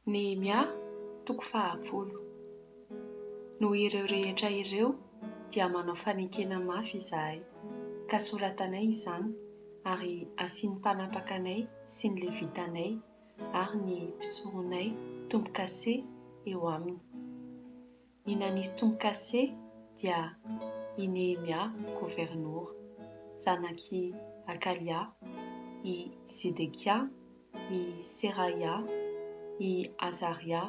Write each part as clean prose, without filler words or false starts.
Nehemia toko fahafolo. Noho ireo rehetra ireo dia manao fanekena mafy izahay, ka soratanay izany ary asian'ny mpanapaka anay sy ny Levitanay ary ny mpisoronay tombo-kase eo aminy. Ny nanisy tombo-kase dia i Nehemia governora, zanak'i Hakalia, i Zedekia, i Seraia, i Azaria,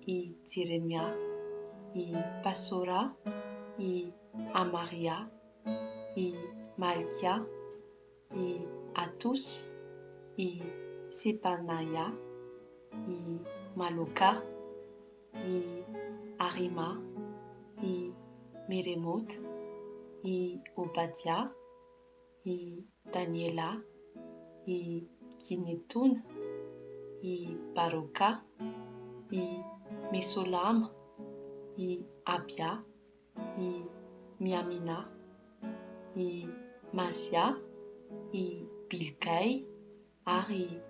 i Jeremia, i Pasora, i Amaria, i Malkia, i Atosy, i Sebanaia, i Maloka, i Arima, i Meremota, i Obadia, i Daniela, i Ginetona, i Baroka, i Mesolama, i Abia, i Miamina, i Mazia, i Bilgay ary i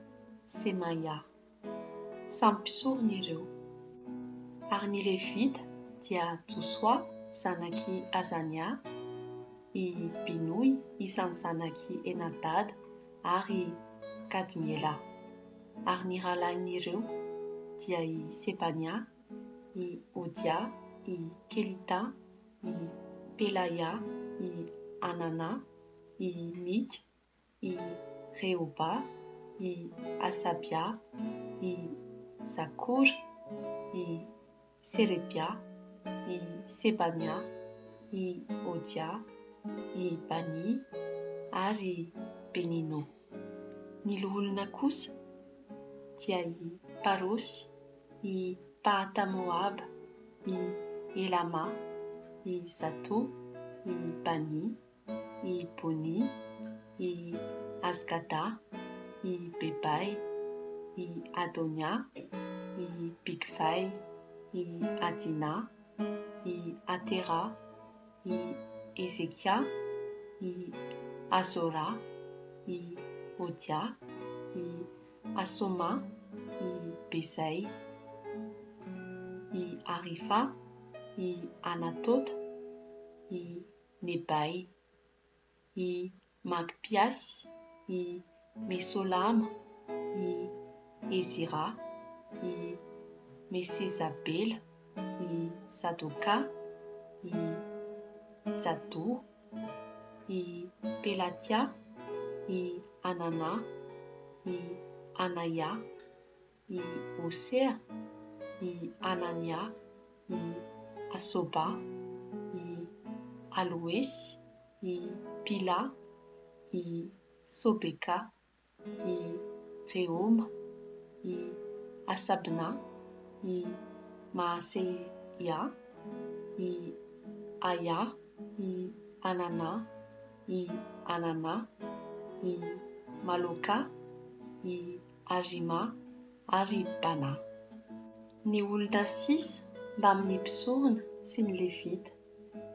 Semaia. Samy mpisorona ireo. Ary ny Levita dia Josoa zanak'i Azania, i Binoy isan'ny zanak'i Henadada ary Kadmiela. Ary ny rahalahin'ireo dia i Sebania, i Hodia, i Kelita, i Pelaia, i Hanana, i Mika, i Rehoba, i Hasabia, i Zakora, i Serebia, i Sebania, i Hodia, i Bani ary i Benino. Ny loholona kosa dia i Parosy, i Pahata-Moaba, i Elama, i Zato, i Bani, i Boni, i Azgada, i Bebay, i Adonia, i Bigvay, i Adina, i Atera, i Hezekia, i Azora, i Hodia, i Asoma, i Bezay, i Arifa, i Anatota, i Nebay, i Magpiasy, i Mesolama, i Ezira, i Mesezabela, i Sadoka, i Jadoa, i Pelatia, i Hanana, i Anaia, i Hosea, i Hanania, i Asoba, i Aloesy, i Pila, i Sobeka, i Rehoma, i Hasabna, i Maaseia, i Aia, i Hanana, i Hanana, i Maloka, i Arima ary Bana. Ny olona sisa mbamin'ny mpisorona sy ny Levita,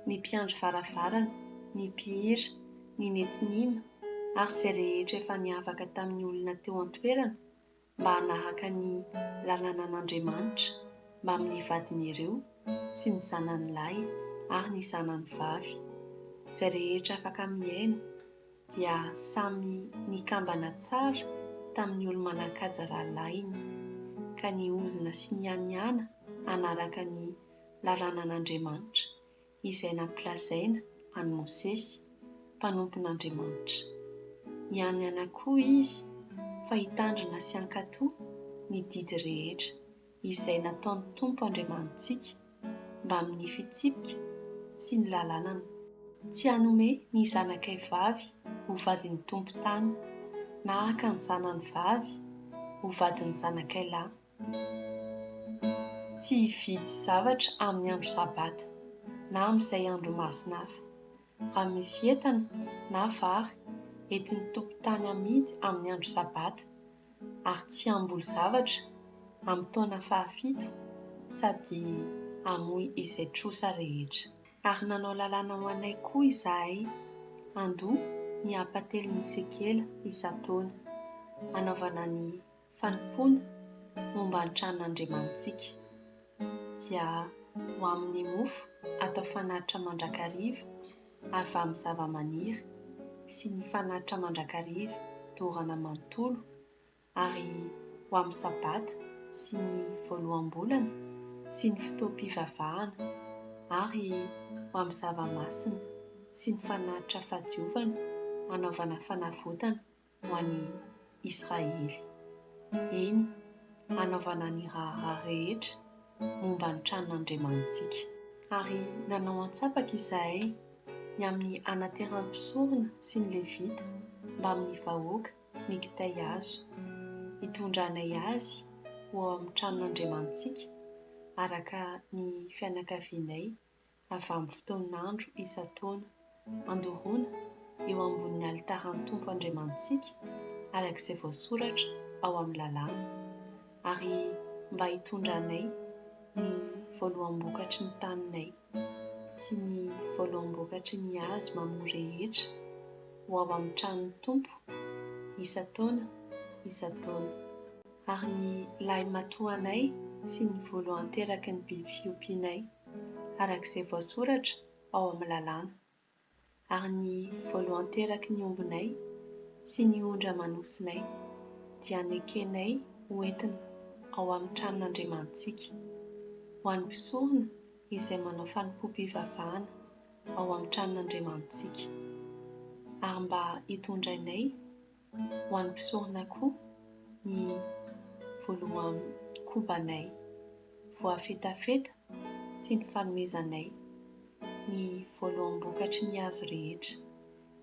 ny mpiandry varavarana, ny mpihira, ny Netinima, ary izay rehetra efa niavaka tamin'ny olona teo an-toerana mba hanaraka ny lalànan'Andriamanitra mbamin'ny vadin'ireo sy ny zanany lahy ary ny zanany vavy, izay rehetra afaka mihaino dia samy nikambana tsara tamin'ny olo-manan-kaja rahalahiny, ka nihozona sy nianiana hanaraka ny lalànan'Andriamanitra izay nampilazaina an'i Mosesy, mpanompon'Andriamanitra. Nianiana koa izy fa hitandrina sy hankatò ny didy rehetra izay nataon'ny Tompo Andriamanitsika mbamin'ny fitsipika sy ny lalànany. Tsy hanome ny zanakay vavy ho vadin'ny tompon-tany, na haka ny zanany vavy ho vadin'ny zanakay lahy. Tsy hividy zavatra amin'ny andro sabata, na amin'izay andro masina hafa, raha misy entana na vary entin'ny tompon-tany hamidy amin'ny andro sabata, ary tsy hamboly zavatra amin'ny taona fahafito sady hamoy izay trosa rehetra. Ary nanao lalàna ho anay koa izahay handoa ny ampahatelon'ny sekela isan-taona, hanaovana ny fanompoana. momba ny tranon'Andriamanitsika, dia ho amin'ny mofo atao fanatitra mandrakariva avy amin'ny zavamaniry sy ny fanatitra mandrakariva dorana manontolo ary ho amin'ny Sabata sy ny voaloham-bolana sy ny fotoam-pivavahana ary ho amin'ny zava-masina sy ny fanatitra fahadiovana hanaovana fanavotana ho an'i Israely, eny, hanaovana ny raharaha rehetra momba ny tranon'Andriamanitsika. Ary nanao antsapaka izahay ny amin'ny hanateran'ny mpisorona sy ny Levita mbamin'ny vahoaka ny kitay hazo, hitondranay azy ho ao amin'ny tranon'Andriamanitsika, araka ny fianakavianay avy amin'ny fotoan'andro isan-taona, handoroana eo ambonin'ny alitaran'ny Tompo Andriamanitsika, araka izay voasoratra ao amin'ny lalàna, ary mba hitondranay ny voaloham-bokatry ny taninay sy ny voaloham-bokatry ny hazo mamoa rehetra ho ao amin'ny tranon'ny Tompo isan-taona isan-taona. Ary ny lahimatoanay sy ny voalohan-teraky ny biby fiompianay, araka izay voasoratra ao amin'ny lalàna. Ary ny voalohan-teraky ny ombinay sy ny ondry aman'osinay dia nekenay ho entina ao amin'ny tranon'Andriamanitsika, ho an'ny mpisorona izay manao fanompoam-pivavahana ao amin'ny tranon'Andriamanitsika, ary mba hitondrainay ho an'ny mpisorona koa ny voaloham-kobanay voafetafeta sy ny fanomezanay ny voaloham-bokatry ny hazo rehetra,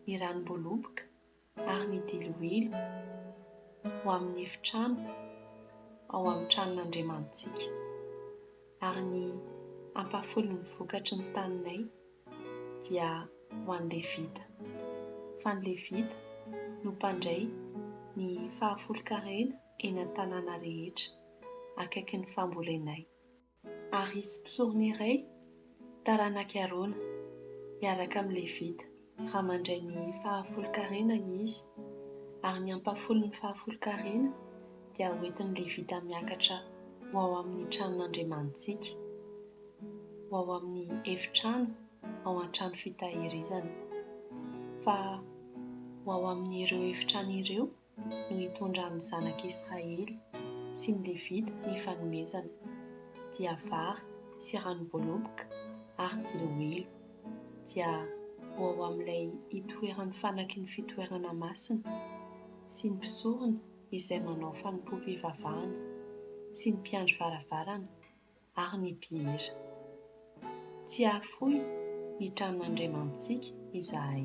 ny ranom-boaloboka ary ny diloilo ho amin'ny efitrano ao amin'ny tranon'Andriamanitsika, ary ny ampahafolon'ny vokatry ny taninay dia ho an'ny Levita, fa ny Levita no mpandray ny fahafolonkarena eny an-tanàna rehetra akaikin'ny fambolenay. Ary hisy mpisorona iray, taranak'i Arona, hiaraka amin'ny Levita, raha mandray ny fahafolonkarena izy, ary ny ampahafolon'ny fahafolonkarena dia hoentin'ny Levita miakatra ho ao amin'ny tranon'Andriamanitsika, ho ao amin'ny efitrano ao an-trano fitahirizana. Fa ho ao amin'ireo efitrano ireo no hitondran'ny zanak'Israely sy ny Levita ny fanomezana, dia vary sy ranom-boaloboka ary diloilo, dia ho ao amin'ilay itoeran'ny fanaky ny fitoerana masina sy ny mpisorona izay manao fanompoam-pivavahana sy ny mpiandry varavarana ary ny mpihira. Tsy hahafoy ny tranon'Andriamanitsika izahay.